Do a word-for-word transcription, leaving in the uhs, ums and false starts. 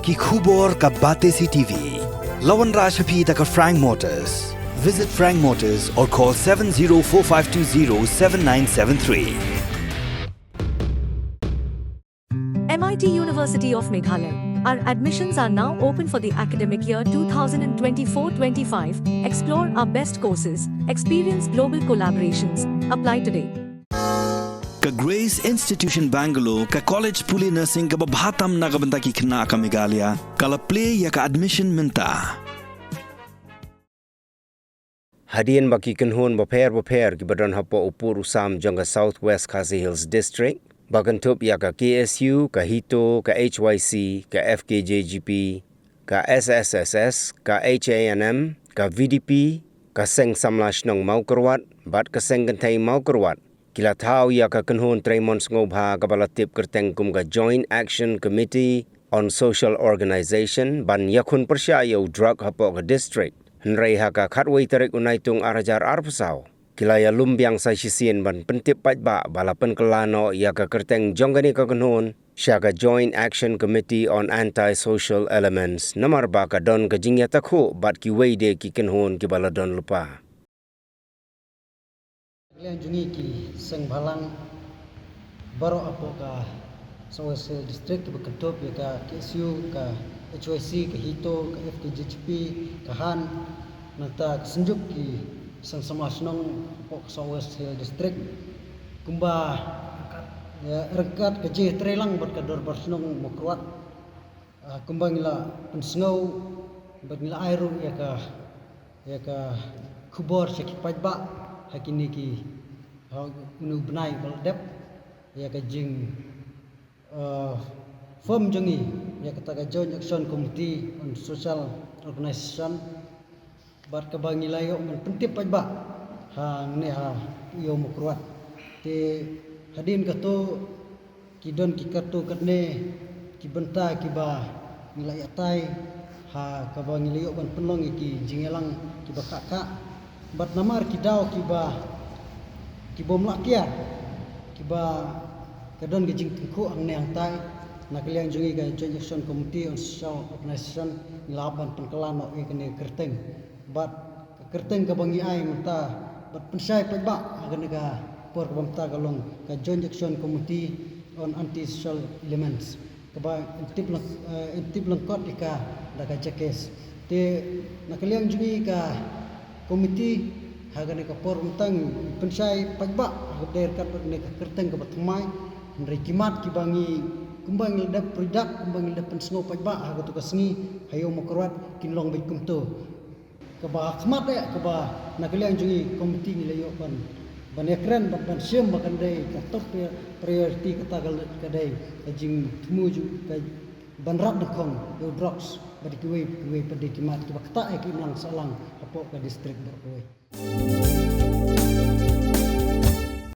Ki khubor ka Batesi T V. La wanrah sha phi da ka Frank Motors. Visit Frank Motors or call seven zero four five two zero seven nine seven three. M I T University of Meghalaya. Our admissions are now open for the academic year two thousand twenty-four twenty-five. Explore our best courses, experience global collaborations. Apply today. Ka Grace Institution Bangalore, ka college pule nursing kaba bha tam na ka bynta ki khynnah ka Meghalaya, ka la plie ïa ka admission mynta. Hadien ba ki kynhun bapher bapher kiba don hapoh u pud u sam jong ka South West Khasi Hills District ba kynthup ïa ka K S U, ka HITO, ka H Y C, ka F K J G P, ka S S S S, ka H A N M, ka V D P, ka Seng Samla Shnong Mawkyrwat bad ka Seng Kynthei Mawkyrwat, ki la thaw ïa ka kynhun treimon sngewbha kaba la tip kyrteng kum ka Joint Action Committee on Social Organization ban ïakhun pyrshah ïa u drug hapoh ka district. Hynrei ha ka khatwei tarik u Naitung ar hajar arphew saw, ki la ïalum biang sa shisien ban pyntip paidbah ba la pynkylla noh ïa ka kyrteng jong kane ka kynhun sha ka Joint Action Committee on Anti-Social Elements, namar ba ka don ka jingïatakhuh bad kiwei de ki kynhun kiba la don lypa. Ka liang jong ngi ki seng bhalang baroh hapoh ka South West Hill District kiba kynthup ïa ka K S U, ka H Y C, ka HITO, ka F K J G P, ka HAN, nangta ka Synjuk ki Seng Samla Shnong hapoh ka South West Hill District. Kumba ïa ryngkat ka jingïatreilang bad ka Dorbar Shnong Mawkyrwat. Ah, kumba ngi la pynsngew bad ngi la ai ruh ïa ka ïa ka khubor sha ki paidbah ha kine ki ha une u bnai ba la dep ïa ka jing, ah, form jong ngi ïa kata ka Joint Action Committee on Social Organization. Bad kaba ngi la ïoh ban pyntip paidbah hangne ha Ïew Mawkyrwat. Te hadien kato ki don ki katto katne ki bynta kiba ngi la ïatai ha kaba ngi la ïoh ban pynlong ïa ki jingïalang kiba khah khah. Bad namar ki daw kiba ki bym lah kiar kiba ka don ka jingtyngkhuh hangne hangtai, na ka liang jong ngi ka Joint Action Committee on Social Organization ngi la hap ban pynkylla noh ïa kane ka kyrteng. Bad ka kyrteng kaba ngi ai mynta bad pynshai paidbah ha kane ka por kaba mynta ka long ka Joint Action Committee on Anti-Social Elements, kaba yn tip lyng-, eh, yn tip lyngkot ïa ka da ka JACASE. Te na ka liang jong ngi ka komiti ha kane ka por mynta ngi pynshai paidbah ha kaba dei ryngkat bad kane ka kyrteng kaba thymmai. Hynrei ki mat kiba ngi kumba ngi la dep pyrdak, kumba ngi la dep pynsngew paidbah ha kato ka sngi ha Ïew Mawkyrwat kin long beit kumto. Kaba ha khmat eh kaba na ka liang jong ngi komiti ngi la ïoh ban, ban ïakren, ban, ban shim ba kan dei ka top pri-, priority kata ka, ka dei ka jingthmu jong ka ban rat nyngkong ïa u drugs bad kiwei kiwei pat de ki mat kiba ktah ïa ki imlang sahlang hapoh ka district baroh kawei.